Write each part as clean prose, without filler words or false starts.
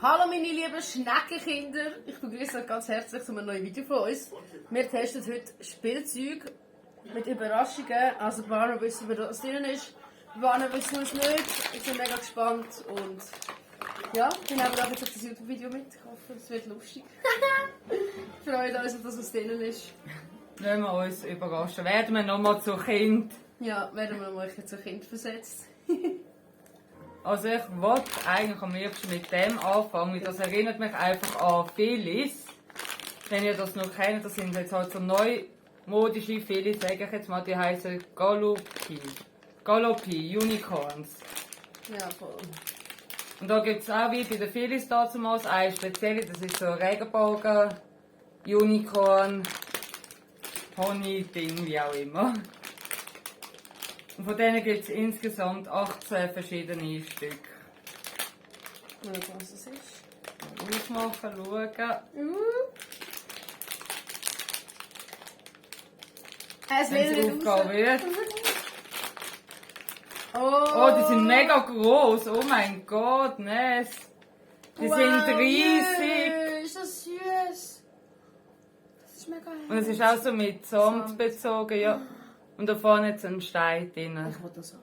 Hallo meine lieben Schneckenkinder, ich begrüße euch ganz herzlich zu einem neuen Video von uns. Wir testen heute Spielzeug mit Überraschungen, also ein paar wissen, was drin ist, ein paar wissen es nicht. Ich bin mega gespannt und ja, wir nehmen auch jetzt auf das YouTube-Video mit. Ich hoffe, es wird lustig. Freut uns auf das, was drin ist. Lassen wir uns überraschen. Werden wir nochmal zu Kind? Ja, werden wir mal zu Kind versetzt. Also ich wollte eigentlich am liebsten mit dem anfangen. Das erinnert mich einfach an Phillies. Wenn ihr das noch kennt, das sind jetzt halt so neumodische Phillies, sage ich jetzt mal, die heißen Galopi Unicorns. Ja, voll. Und da gibt es auch wie bei den Phillies damals eine spezielle, das ist so ein Regenbogen, Unicorn, Pony-Ding, wie auch immer. Und von denen gibt es insgesamt 18 verschiedene Stück. Mal schauen, was es ist. Aufmachen, schauen. Es Wenn es will aufgehen wird. Oh, Oh, die sind mega groß. Oh mein Gott, Ness. Die sind riesig. Ist das süß? Das ist mega herzig. Und es ist auch so mit Samt bezogen, ja. Und da vorne hat es einen Stein drin. Ich will das auch.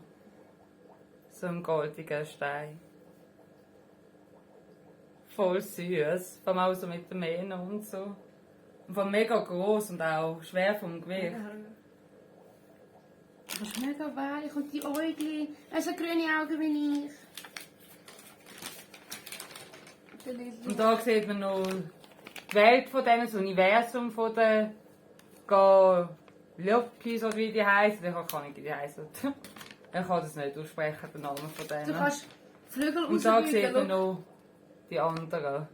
So ein goldiger Stein. Voll süß. Vor allem auch so mit den Mähnen und so. Und vor allem mega groß und auch schwer vom Gewicht. Das ist mega weich und die Äugli. Es hat grüne Augen wie ich. Und da sieht man noch die Welt von denen, das Universum von den Galopis, oder wie die heißen. Ich kann nicht, wie die heißen. Ich kann das nicht aussprechen, den Namen von denen. Du kannst Flügel Und da rausbewegen. sieht man noch die anderen.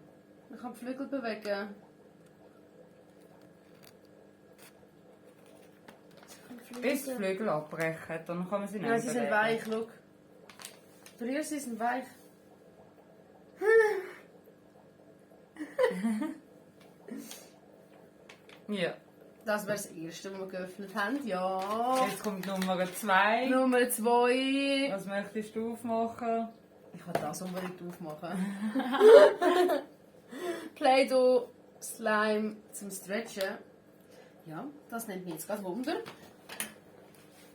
Man kann die Flügel bewegen. Bis die Flügel abbrechen, dann kann man sie nicht Nein, sie sind bewegen. weich, schau. Früher sie sind weich. Ja. Das wäre das erste, was wir geöffnet haben. Ja. Jetzt kommt Nummer 2. Nummer 2. Was möchtest du aufmachen? Ich will das unbedingt aufmachen. Play-Doh Slime zum Stretchen. Ja, das nennt mich jetzt gerade Wunder.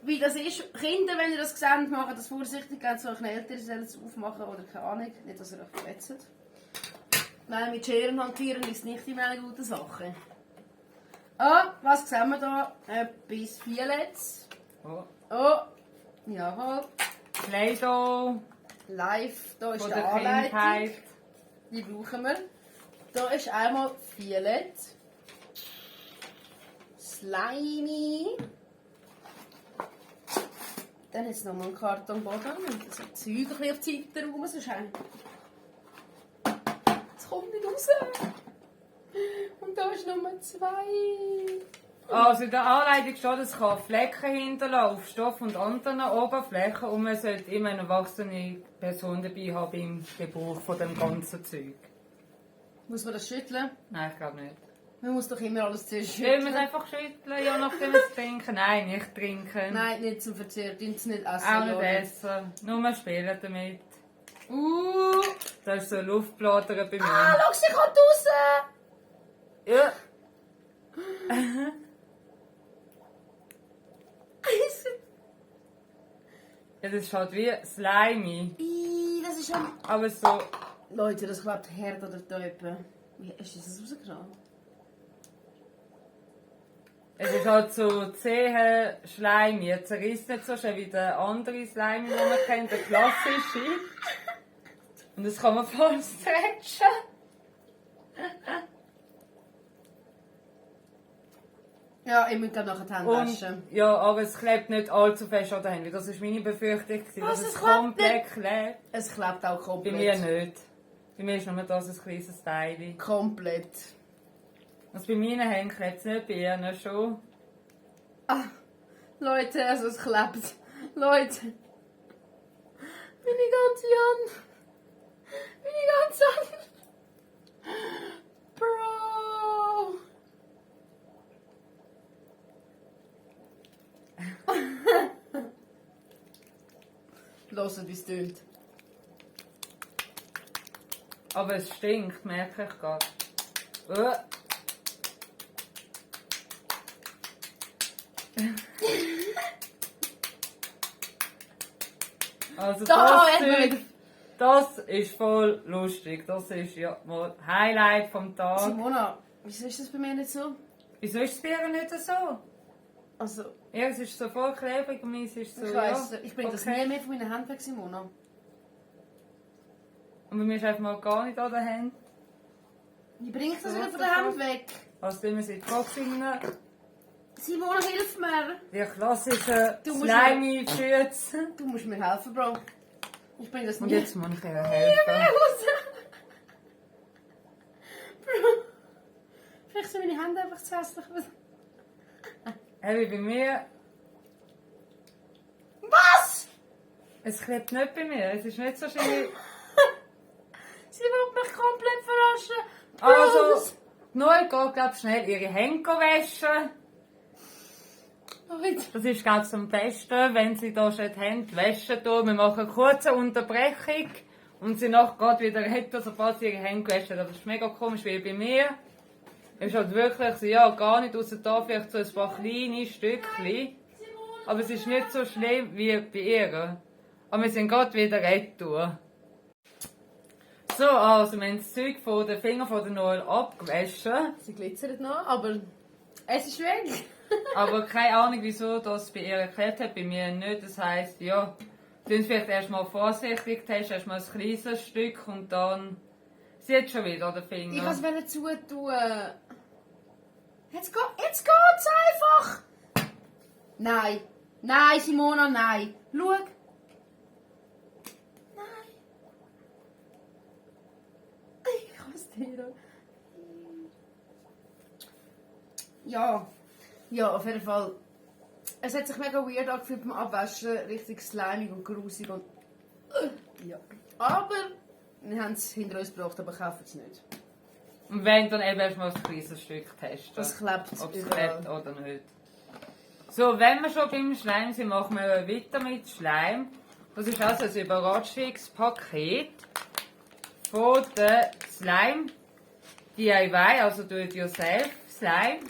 Wie das ist, Kinder, wenn ihr das seht, machen das vorsichtig, ganz so ein Ältere sollen es aufmachen oder keine Ahnung, nicht, dass ihr euch verletzt. Nein, mit Scheren hantieren ist nicht immer eine gute Sache. Oh, was sehen wir da? Etwas Violets. Oh. Oh, jawohl. Play-Doh Live, da ist von die der Anleitung. Kindheit. Die brauchen wir. Da ist einmal Violet. Slimy. Dann ist noch mal ein Kartonboden. Und so Zeug ein bisschen auf die Seite rum. Sonst es kommt nicht raus. Und da ist Nummer 2. Also in der Anleitung steht, es kann Flecken hinterlassen auf Stoff und anderen Oberflächen und man sollte immer eine erwachsene Person dabei haben beim Gebrauch von dem ganzen Zeug. Muss man das schütteln? Nein, ich glaube nicht. Man muss doch immer alles zuerst Will man es schütteln. einfach schütteln, ja, nachdem wir es trinken? Nein, nicht trinken. Nein, nicht zum Verzehr. Dünnt nicht essen. Auch nicht Leute. essen. Nur spielen damit. Uh. Das ist so Luftblätter bei mir. Ah, schau, sie kommt raus! Ja. Ja, das ist halt wie slimy. Das ist schon... Aber so. Leute, das klebt Herd oder Täupen. Wie hast du das rausgenommen? Es ist halt so zähe Schleim. Jetzt zerrisst nicht so schön wie der andere Slime, den man kennt, der klassische. Und das kann man voll stretchen. Ja, ich muss gerade nachher die Hände waschen. Und, ja, aber es klebt nicht allzu fest an den Händen. Das war meine Befürchtung, Was, dass es es klebt komplett klebt. Es klebt auch Bei komplett. mir nicht. Bei mir ist nur das ein kleines Teil. Komplett. Also bei meinen Händen klebt es nicht, bei ihnen schon. Ah, Leute, also es klebt. Leute. Bin ich ganz Jan. Bin ich ganz an. Bro. Hört, wie es tönt. Aber es stinkt, merke ich gerade. Also das ist voll lustig. Das ist ja mal Highlight vom Tag. Simona, wieso ist das bei mir nicht so? Wieso ist es bei dir nicht so? Also, Ja, es ist so voll klebrig und meins ist so, ich weiss, ja, ich bringe das nie mehr von meinen Händen weg, Simona. Und bei mir ist einfach mal gar nicht an den Händen. Wie bringe ich das wieder von der Hand weg? Also tun wir es in die Box rein. Simona, hilf mir! Die klassischen Du musst slimy Schütze. Du musst mir helfen, Bro. Ich bringe das Und nie. jetzt muss ich ihr helfen. raus! Bro. Vielleicht sind meine Hände einfach zu hässlich. Hey, wie bei mir. Was? Es klebt nicht bei mir. Es ist nicht so schön. Sie will mich komplett verarschen. Also, Noel geht, glaube ich, schnell ihre Hände waschen. Das ist, glaube ich, am besten, wenn sie da schon die Hände waschen tun. Wir machen eine kurze Unterbrechung und sie nachher gerade wieder retten, sobald sie ihre Hände gewaschen haben. Das ist mega komisch, wie bei mir. Es ist halt wirklich so, ja, gar nicht außer da, vielleicht so ein paar kleine Stückchen. Aber es ist nicht so schlimm wie bei ihr. Aber wir sind gerade wieder retour. So, also wir haben das Zeug von den Fingern von der Noel abgewaschen. Sie glitzert noch, aber es ist weg. Aber keine Ahnung, wieso das bei ihr geklebt hat, bei mir nicht. Das heisst, ja, tun Sie vielleicht erstmal vorsichtig testen, erstmal ein kleines Stück und dann sieht schon wieder den Finger. Ich wollte es zutun. Jetzt geht's einfach! Nein. Nein, Simona, nein. Schau. Nein. Ich kann es dir. Ja, auf jeden Fall. Es hat sich mega weird angefühlt beim Abwaschen. Richtig slimy und grusig und... Ja. Aber wir haben es hinter uns gebracht, aber kaufen es nicht. Und wenn dann eben erstmal ein kleines Stück testen. Das klebt ob es überall. klebt oder nicht. So, wenn wir schon beim Schleim sind, machen wir weiter mit Schleim. Das ist also ein Überraschungspaket von der Slime DIY, also do it yourself Slime.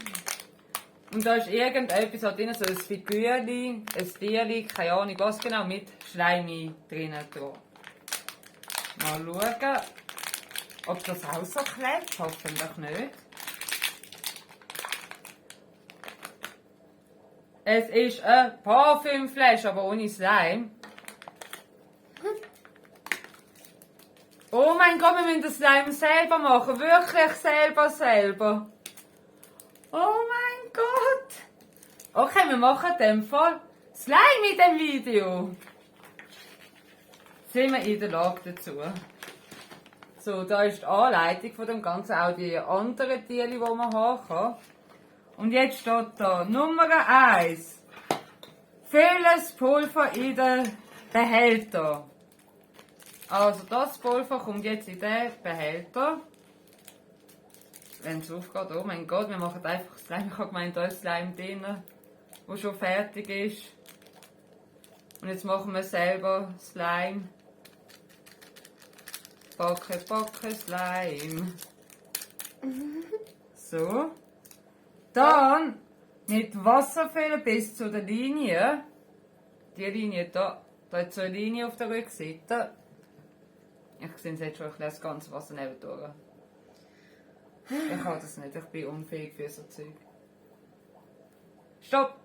Und da ist irgendetwas halt drin, so ein Figürchen, ein Tierchen, keine Ahnung was genau, mit Schleimi drinnen dran. Mal schauen, ob das auch so klebt, hoffentlich nicht. Es ist eine Parfümflasche, aber ohne Slime. Oh mein Gott, wir müssen das Slime selber machen. Wirklich selber. Oh mein Gott. Okay, wir machen in dem Fall Slime in dem Video. Sind wir in der Lage dazu. So, da ist die Anleitung von dem Ganzen, auch die anderen Tiere, die man haben kann. Und jetzt steht da Nummer 1. Fülle das Pulver in den Behälter. Also das Pulver kommt jetzt in den Behälter. Wenn es aufgeht, oh mein Gott, wir machen einfach Slime. Ich habe gemeint, da ist Slime drin, der schon fertig ist. Und jetzt machen wir selber Slime. Backe Slime. So. Dann mit Wasser füllen bis zu der Linie. Die Linie da. Da hat so eine Linie auf der Rückseite. Ich sehe jetzt schon das ganze Wasser neben durch. Ich kann das nicht, ich bin unfähig für so Zeug. Stopp!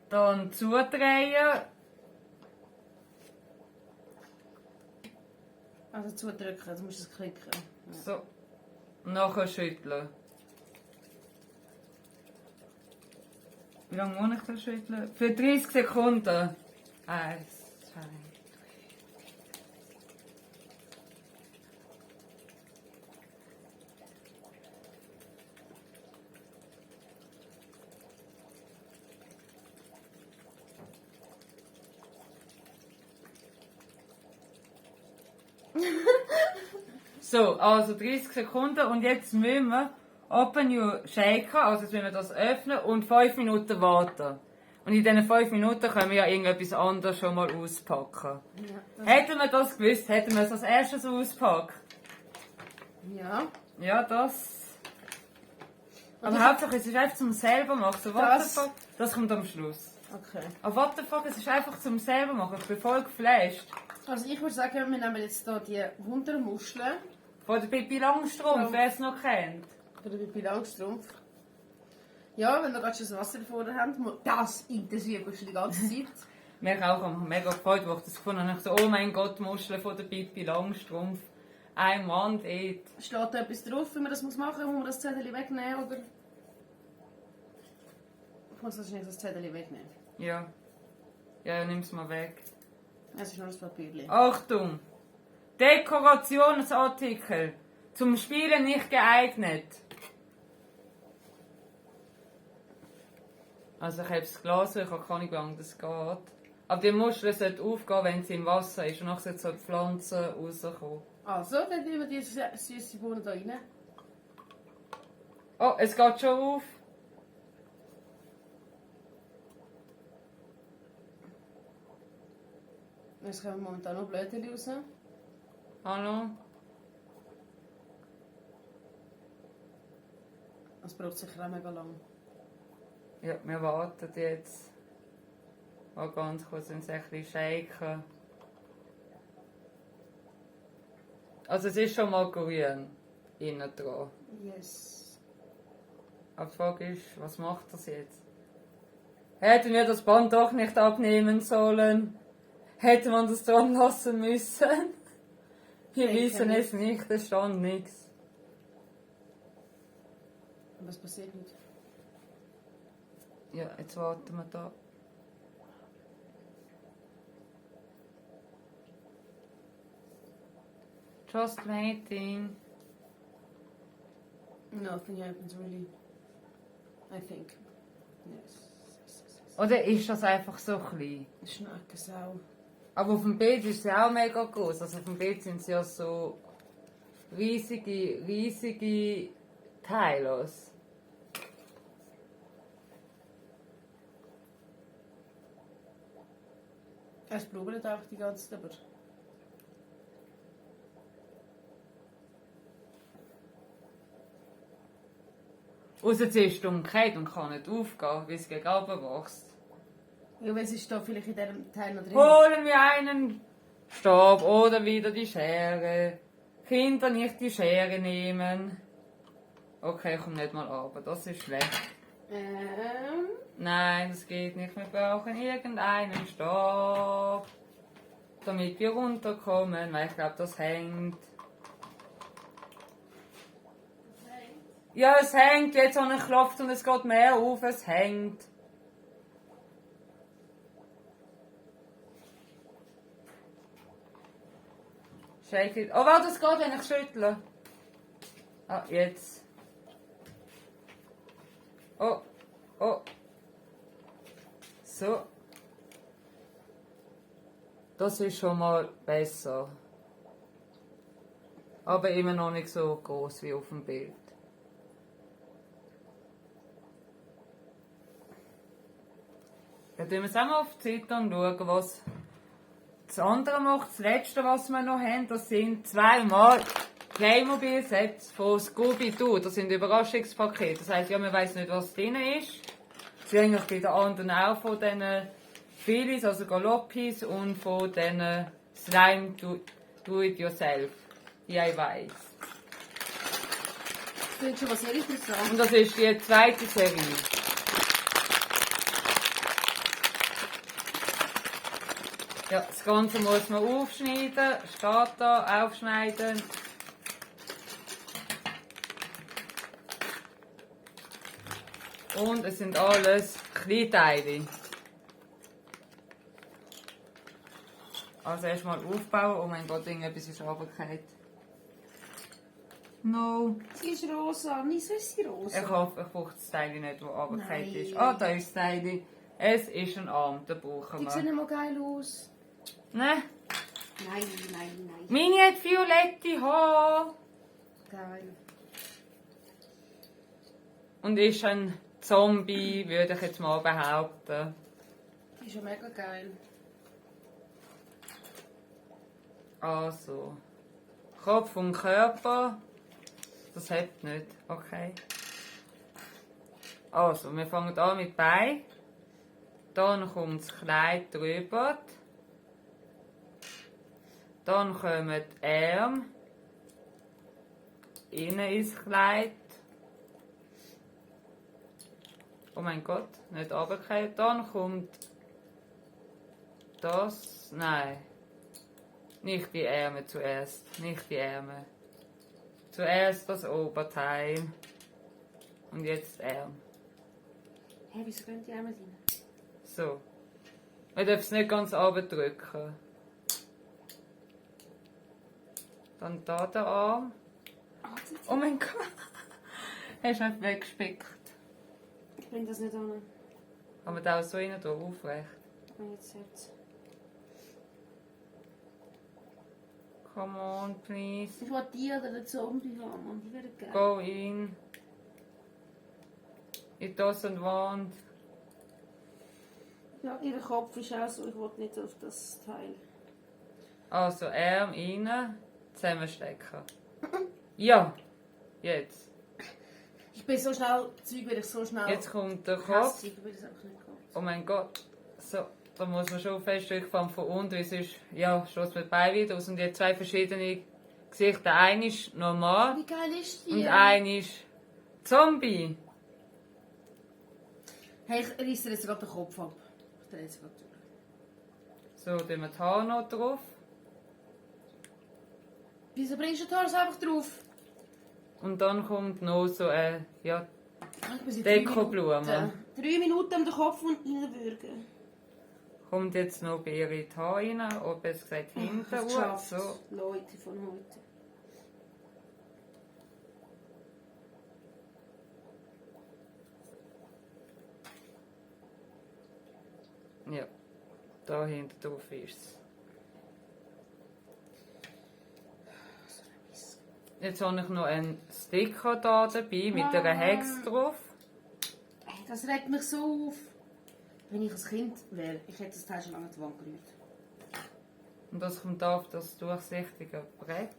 Dann zudrehen. Also zudrücken, du musst es klicken. Ja. So. Und nachher schütteln. Wie lange muss ich das schütteln? Für 30 Sekunden. 1, 2, 3. So, also 30 Sekunden und jetzt müssen wir Open Your Shaker, also jetzt müssen wir das öffnen und 5 Minuten warten. Und in diesen 5 Minuten können wir ja irgendetwas anderes schon mal auspacken. Ja, Hätten wir das gewusst, hätten wir es als erstes ausgepackt. ja. Ja, das... Und Aber ich- Hauptsache, es ist einfach zum selber machen. So, what the Das- fuck? Das kommt am Schluss. Okay. Aber what the fuck, es ist einfach zum selber machen. Ich bin voll geflasht. Also ich würde sagen, wir nehmen jetzt hier die Wundermuscheln Von der Pippi Langstrumpf, Ja. wer es noch kennt. von der Pippi Langstrumpf. Ja, wenn wir gerade schon das Wasser vorne haben, das interessiert uns schon die ganze Zeit. Mich auch mega gefreut, als ich das gefunden habe. Ich so, oh mein Gott, Muscheln von der Pippi Langstrumpf. Ein Mann eat. Steht da etwas drauf, wie man das machen muss? Muss man das Zettel wegnehmen oder? Ich muss wahrscheinlich das Zettel wegnehmen. Ja. Ja, nimm es mal weg. Es ist nur das Papier. Achtung! Dekorationsartikel. Zum Spielen nicht geeignet. Also ich habe das Glas, ich habe keine Ahnung, wie lange das geht. Aber die Muschel sollte aufgehen, wenn sie im Wasser ist. Und dann sollte die Pflanze rauskommen. Also, dann tun wir die süße Bohnen da rein. Oh, es geht schon auf. Jetzt kommen momentan noch Blödchen raus. Hallo? Das braucht sicher auch mega lang. Ja, wir warten jetzt. Mal ganz kurz ein bisschen shaken. Also es ist schon mal grün. Innen dran. Yes. Aber die Frage ist, was macht das jetzt? Hätten wir das Band doch nicht abnehmen sollen? Hätte man das dran lassen müssen? Wir Ich wissen denke es nicht, es stand nichts. Was passiert nicht? Ja, jetzt warten wir da. Just waiting. Nothing happens really. I think. Yes. Oder ist das einfach so klein? Schnackensau. Aber auf dem Bild ist sie auch mega groß. Also auf dem Bild sind sie ja so riesige Teile. Es blubbert auch die ganze Zeit, aber... Rausziehst du umgekehrt und kann nicht aufgehen, weil es gegen oben wächst. Ja, was ist da vielleicht in diesem Teil noch drin? Holen wir einen Stab oder wieder die Schere. Kinder nicht die Schere nehmen. Okay, ich komme nicht mal runter, das ist schlecht. Nein, das geht nicht. Wir brauchen irgendeinen Stab, damit wir runterkommen, weil ich glaube, das hängt. Ja, es hängt. Jetzt habe ich geklopft und es geht mehr auf. Es hängt. Shake it. Oh, warte, es geht, wenn ich schüttle. Ah, jetzt. Oh, oh. So. Das ist schon mal besser. Aber immer noch nicht so groß wie auf dem Bild. Dann schauen wir zusammen auf die Seite und schauen, was das andere macht. Das letzte, was wir noch haben, das sind zweimal Playmobil-Sets von Scooby-Doo. Das sind Überraschungspakete. Das heisst, ja, man weiss nicht, was drin ist. Das sind eigentlich bei den anderen auch von diesen Phillies, also Galoppis und von diesen Slime Do-It-Yourself. DIYs. Das klingt schon mal sehr interessant. Und das ist die zweite Serie. Ja, das Ganze muss man aufschneiden. Steht da, aufschneiden. Und es sind alles Kleinteile. Also erstmal aufbauen. Oh mein Gott, irgendetwas ist runtergefallen. No. Sie ist rosa. Wieso ist sie rosa? Ich hoffe, ich brauche das Teil nicht, das runtergefallen ist. Nein. Ah, da ist das Teil. Es ist ein Arm, den brauchen Die sieht wir. nicht mal geil aus. Ne? Nein. Meine hat violette Haare. Geil. Und ist ein Zombie, würde ich jetzt mal behaupten. ist ja mega geil. Also, Kopf und Körper, das hebt nicht, okay. Also, wir fangen an mit Bein. Dann kommt das Kleid drüber. Dann kommen die Arme. Innen ins Kleid. Oh mein Gott, nicht runterfallen. Dann kommt das. Nein. Nicht die Arme zuerst. Nicht die Arme. Zuerst das Oberteil. Und jetzt die Arme. Hä, wieso gehen die Arme rein? So. Man darf es nicht ganz runterdrücken. Dann da der Arm. Oh mein Gott. Hast du nicht weggespickt. Ich bring das nicht an. Kann man da auch so rein tun, aufrecht? Jetzt. Come on, please. Ich will die oder den Zombie haben, Mann. Die wären geil. Go in. It doesn't want. Ja, ihr Kopf ist auch so. Ich will nicht auf das Teil. Also Arm rein, zusammenstecken. Ja, jetzt. Ich bin so schnell, Zeug will ich so schnell. Jetzt kommt der Kopf. Hässig, will ich es einfach nicht gehabt. Oh mein Gott. So, da muss man schon feststellen, von unten, wie es ist. Ja, schloss mit Bein wieder aus. Und jetzt zwei verschiedene Gesichter. Ein ist normal Wie geil ist die? und ein ist Zombie. Hey, ich reiss dir jetzt gerade den Kopf ab. Ich drehe jetzt gerade durch. So, tun wir die Haare noch drauf. Wieso bringst du die Haare einfach drauf? Und dann kommt noch so eine, ja, Ich bin seit Dekoblume. 3 Minuten um den Kopf und reinwürgen. Kommt jetzt noch bei ihr in die Haare rein, oder besser gesagt Ich hinten hab's raus. geschafft, So. Leute von heute. Ja, da hinten drauf ist es. Jetzt habe ich noch einen Sticker da dabei mit einer Hex drauf. Ey, das regt mich so auf. Wenn ich ein Kind wäre, ich hätte das Teil schon lange an die Wand gerührt. Und das kommt auf das durchsichtige Brett.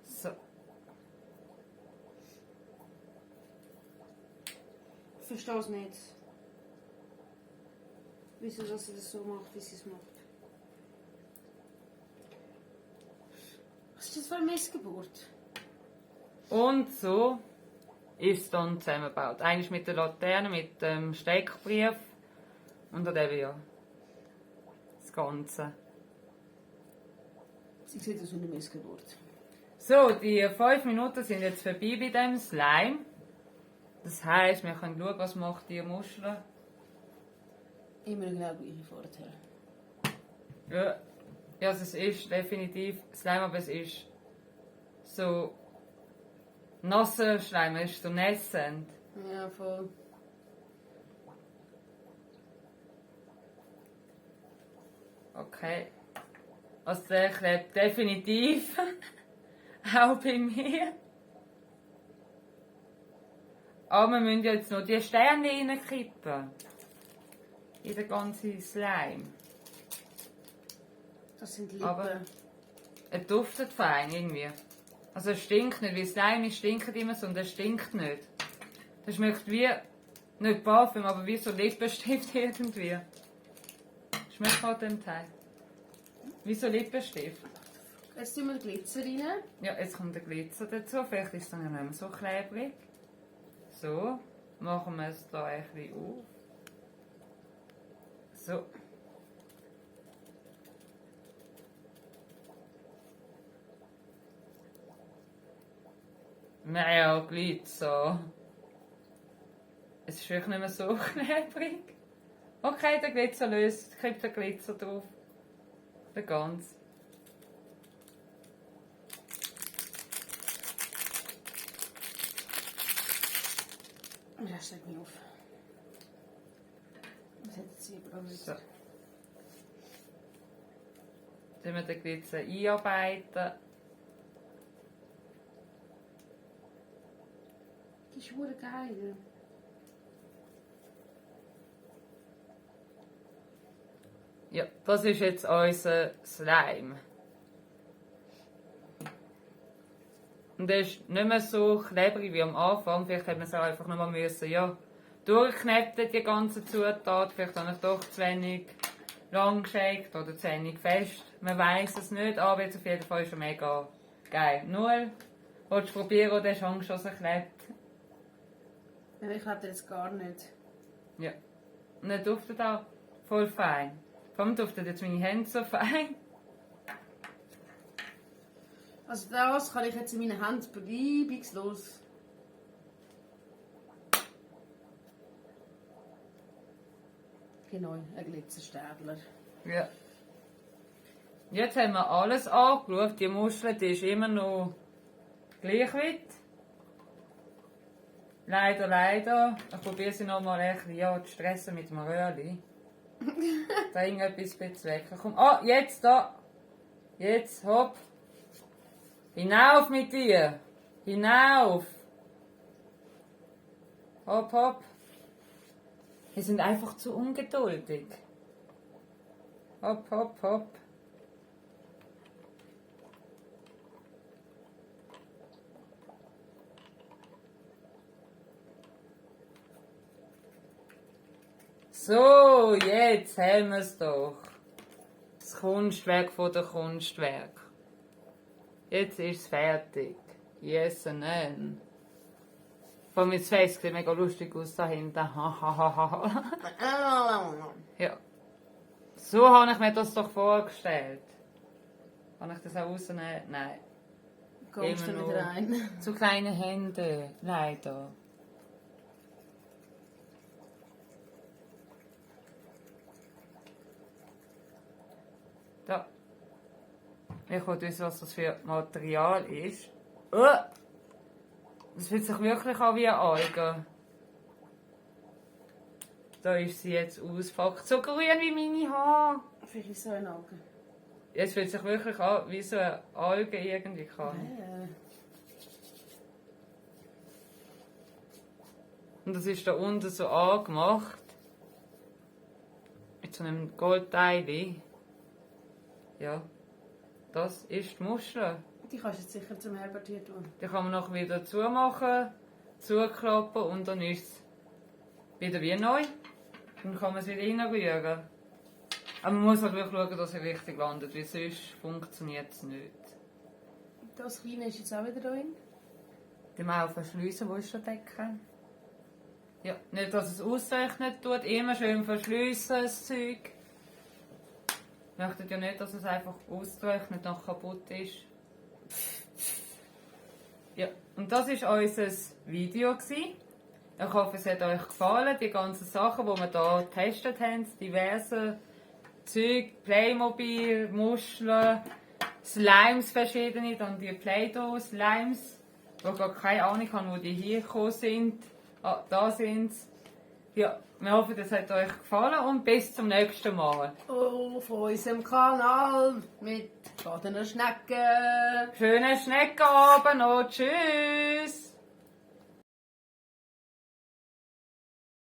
So. Ich verstehe es nicht. Wieso, dass sie das so macht, wie sie es macht. Was ist das für eine Missgeburt? Und so ist es dann zusammengebaut. Eines mit der Laterne, mit dem Steckbrief und dann eben ja das Ganze. Sie sieht aus wie eine Missgeburt. So, die 5 Minuten sind jetzt vorbei bei dem Slime. Das heisst, wir können schauen, was macht die Muschel. Immer genau gleich wie vorher. Ja, also es ist definitiv Slime, aber es ist so nasser Schleim, es ist so nässend. Ja, voll. Okay. Also der klebt definitiv auch bei mir. Aber wir müssen jetzt noch die Sterne reinkippen. In den ganzen Slime. Das sind Lippen. Aber er duftet fein irgendwie. Also es stinkt nicht, wie Slime stinkt immer so und es stinkt nicht. Das schmeckt wie, nicht Parfüm, aber wie so Lippenstift irgendwie. Schmeckt halt dem Teil. Wie so Lippenstift. Jetzt tun wir Glitzer rein. Ja, jetzt kommt der Glitzer dazu. Vielleicht ist es dann ja nicht mehr so klebrig. So, machen wir es da ein bisschen auf. So. Naja, Glitzer. Es ist wirklich nicht mehr so klebrig. Okay, der Glitzer löst. Kriegt der Glitzer drauf. Der ganz. Ja, steigt mich auf. Was hätte sie aber So. Dann wir den Glitzer einarbeiten. hure geil. Ja, das ist jetzt unser Slime. Und der ist nicht mehr so klebrig wie am Anfang. Vielleicht hätte man es auch einfach noch mal müssen, ja, durchkneten, die ganzen Zutaten. Vielleicht habe ich doch zu wenig lang geschickt oder zu wenig fest. Man weiß es nicht, aber jetzt auf jeden Fall ist er mega geil. Nur, willst du probieren oder hast du Angst, dass er klebt? Ja, ich hatte jetzt gar nicht. Ja. Und er duftet auch voll fein. Vor allem duftet jetzt meine Hände so fein. Also das kann ich jetzt in meinen Händen beliebig-los. Genau, ein Glitzerstäbler. Ja. Jetzt haben wir alles angeschaut. Die Muschel die ist immer noch gleich weit. Leider. Ich probiere sie noch mal ein bisschen ja, zu stressen mit dem Röhrli. Da irgendetwas bezwecken. Komm, jetzt da. Jetzt, hopp. Hinauf mit dir. Hinauf. Hopp. Wir sind einfach zu ungeduldig. Hopp. So, jetzt haben wir es doch. Das Kunstwerk von der Kunstwerk. Jetzt ist es fertig. Yes and then. Vor allem das Face sieht mega lustig aus dahinter. Ja. So habe ich mir das doch vorgestellt. Kann ich das auch rausnehmen? Nein. Kommst du Immer nicht nur rein? Zu kleine Hände, leider. Da. Ich will wissen, was das für Material ist. Das fühlt sich wirklich an wie eine Alge. Da ist sie jetzt ausgepackt. So grün wie meine Haare. Vielleicht ist so ein Auge. Es fühlt sich wirklich an wie so eine Alge irgendwie kann. Und das ist da unten so angemacht. Mit so einem Goldteil. Ja. Das ist die Muschel. Die kannst du jetzt sicher zum Herbert hier tun. Die kann man noch wieder zumachen, zuklappen und dann ist es wieder wie neu. Dann kann man es wieder reinrühren. Aber man muss halt wirklich schauen, dass es richtig landet, weil sonst funktioniert es nicht. Das Kleine ist jetzt auch wieder drin. Die mal auch verschliessen, wo ist der Deckel? Ja, nicht, dass es ausrechnet tut, immer schön verschliessen, das Zeug. Ich möchte ja nicht, dass es einfach ausrechnet und kaputt ist. Ja, und das war unser Video. Ich hoffe, es hat euch gefallen. Die ganzen Sachen, die wir hier getestet haben, diverse Zeug, Playmobil, Muscheln, Slimes verschiedene, dann die Play-Doh-Slimes, wo ich gar keine Ahnung habe, wo die hier gekommen sind. Da sind sie. Ja, wir hoffen, es hat euch gefallen und bis zum nächsten Mal. Auf unserem Kanal mit Badener Schnecken. Schönen Schneckenabend noch. Tschüss!